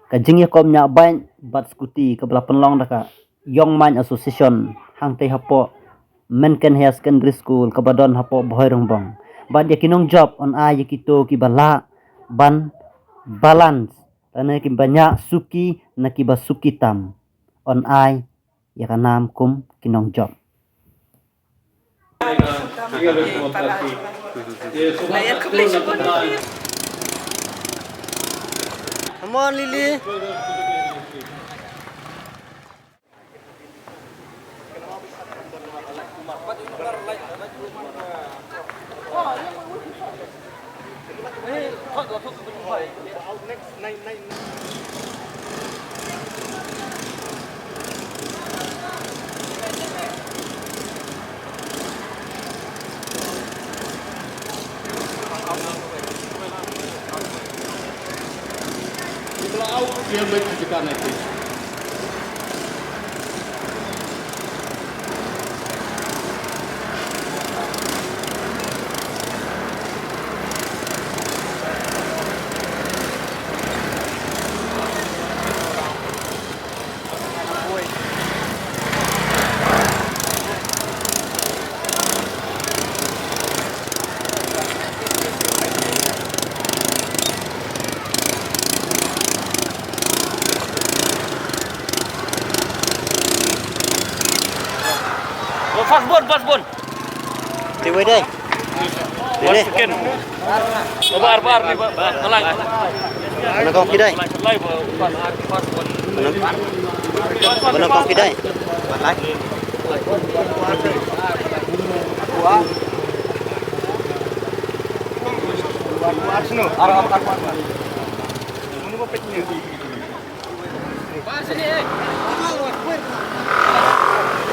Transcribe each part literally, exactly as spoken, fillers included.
ka jingïakob ñiah bike bad scooty kaba la pynlong da ka Young Minds Association hangtei hapoh Menken Higher Secondary School kaba don hapoh Bhoirymbong. Bad ïa ki nongjop yn ai ïa kito kiba lah ban balance, lane kiba ñiah suki na kiba suki tam, yn ai ïa ka nam kum ki nongjop. Come on, Lily. Oh, fast ball, fast ball. Ti wei dei. One dei. Second. Ba ar, ba ar ni, ba, ba, ba lai. Ba nyngkong ki dei. Lai, ba, ba ar, fast ball. Ba nyng-, ba nyngkong ki dei.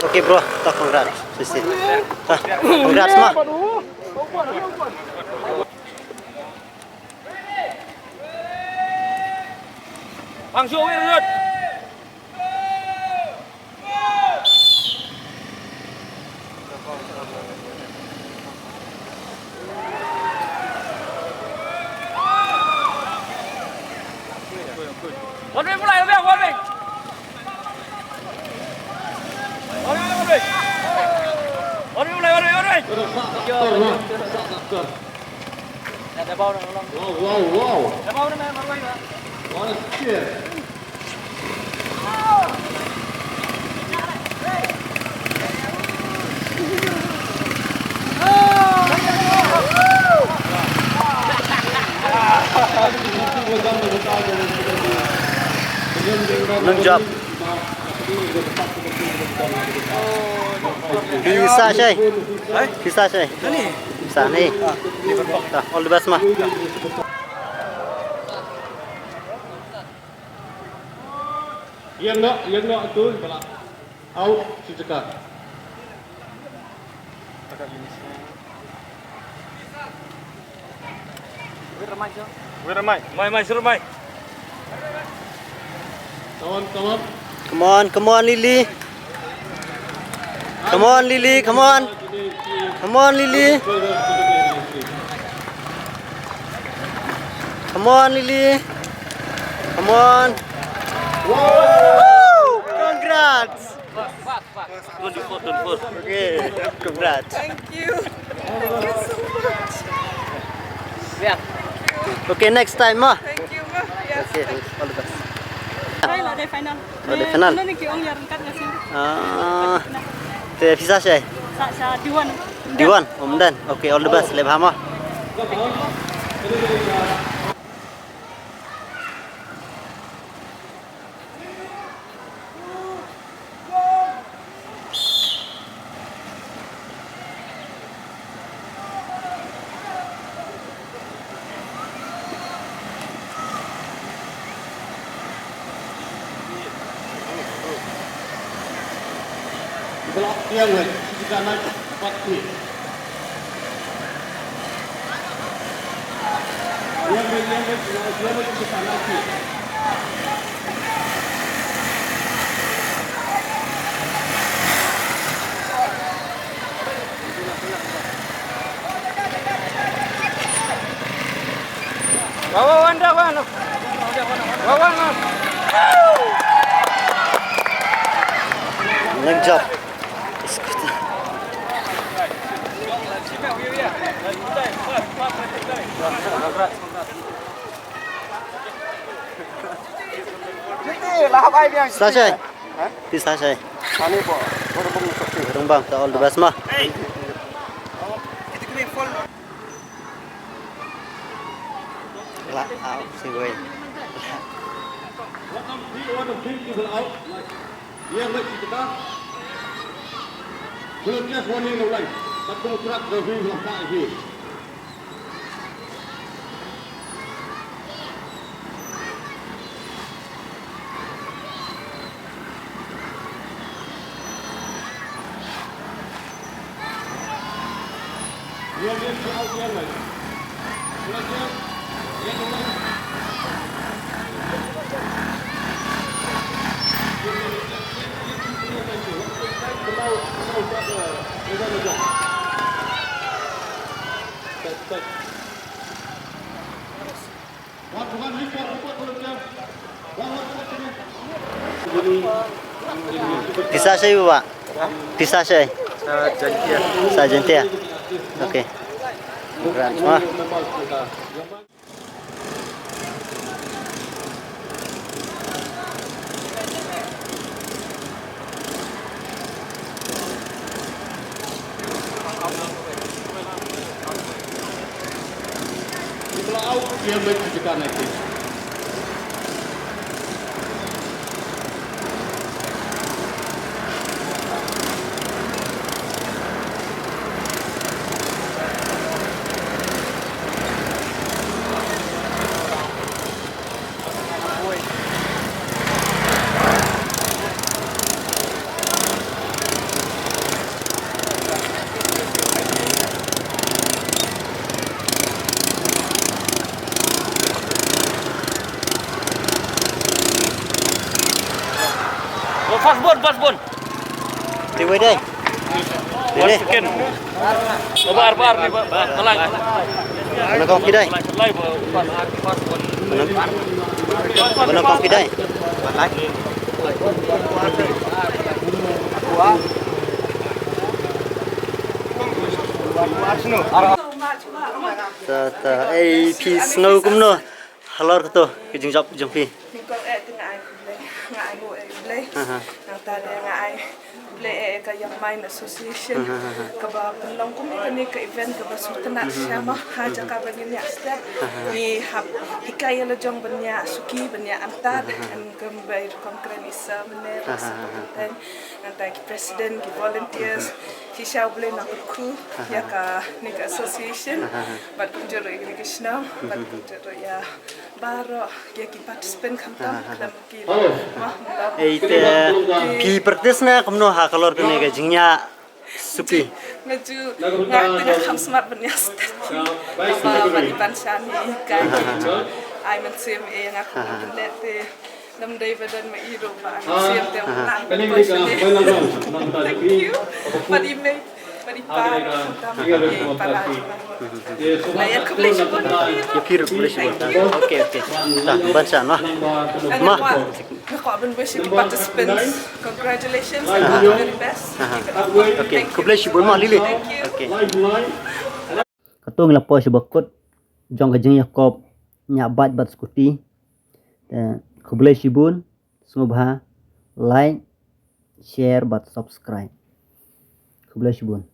Okay, bro, ta congrats. Sisi. Ta, congrats, ma. Ang suwi, Rut. One way mulai, one way, one way. One way, one way. One way mulai, one way, one way. Wow, wow, wow. What a cheer. Good job. Pisa shai. Hai? Pisa shai. Ani? Pisa ni. Ah, ni berpok. Ah, all the best, ma. Yang nak, yang nak tu, bala. Out, sijaka. Wei ramai, Jo. Wei ramai. Mai, mai, suruh mai. Come on, come on. Come on, come on, Lily. Come on, Lily, come on. Come on, Lily. Come on, Lily. Come on. Woo! Congrats. Twenty-four, twenty-four. Okay, congrats. Thank you. Thank you so much. Yeah. Okay, next time, ma. Thank you, ma. Yes. Okay, thanks. All the best. Dei la, dei final. Oh, dei final. Ni ki ong ïa ryngkat nga sien. Ah. Te pisa shai? Sa, sa, D one. D one, Omdan. Okay, all the best. Leh bha, ma. Wa, wa, wan da, wan. Wa, wan, wan. Leg job. Sashai. Phi sashai. Rongbang, ta all the best ma. La, au, si wei. Welcome, three out of three people out. Yang baik kita. Belum dia warning no line. Tak pun surat dari Bapak ini. Phi sashai, Bah? Phi sashai? Sa Jaintia. Sa Jaintia. Okay. Congrats, ma. Oh, fast ball, fast ball. Ti wei dei. One second. Ba ar, ba ar ni, ba, ba, ba lai. Ba na kong phi dei. Lai, ba, ba ar, fast ball. Ba na, ba na kong phi dei. Ta, ta, ei, phi sngew kumno halor kato ka jingjop jong phi? Nga ai khublei, nga ai nguh ïa U Blei. Aha. Nangta de nga ai khublei ïa ka Young Minds Association, aha, kaba pynlong kum ïa kane ka event kaba sngewtynnat, mhm, sha ma, ha jaka ba ngin ïa step. Aha. Ngi hap hikai ïa la jong ban ïa suki, ban ïa antad, aha, em, kum ba i rukom kren i Sir Mynne, aha, Sir Kapten, nangta ki president, ki volunteers, aha, shisha U Blei un kyrkhu, aha, ïa kane ka association, aha, bad kumjuh ruh ïa kane ka shnong, bad, mhm, kumjuh ruh ïa baroh ïa ki participant khamtam, aha, khlem ki, wah, mula. Ei te, phi practice ne kumno halor kane ka jingïa suki? Nga ju, nga te nga kham smat ban ïa step. Kaba ban, ban shani ka, aha, ai mynsiem, eh, nga kham, aha, kyndet te. Lam dei ba don ma i ruh ba ai mynsiem te, aha, lang. Thank you. Bad i mei. Bad i pa, tam, i pa la. Nga ïa khublei shibun. Ïa phi ruh khublei shibun. Okay, okay. Ta, ban shan ma. Ma. Nga kwah, nga kwah ban wish ki participants congratulations and all the very best. Aha. Okay, khublei shibun ma Lily. Thank you. Okay. Kato ngi la poi sha ba kut jong ka jingïakop ñiah bike bad scooty. Te khublei shibun, sngewbha like, share bad subscribe. Khublei shibun.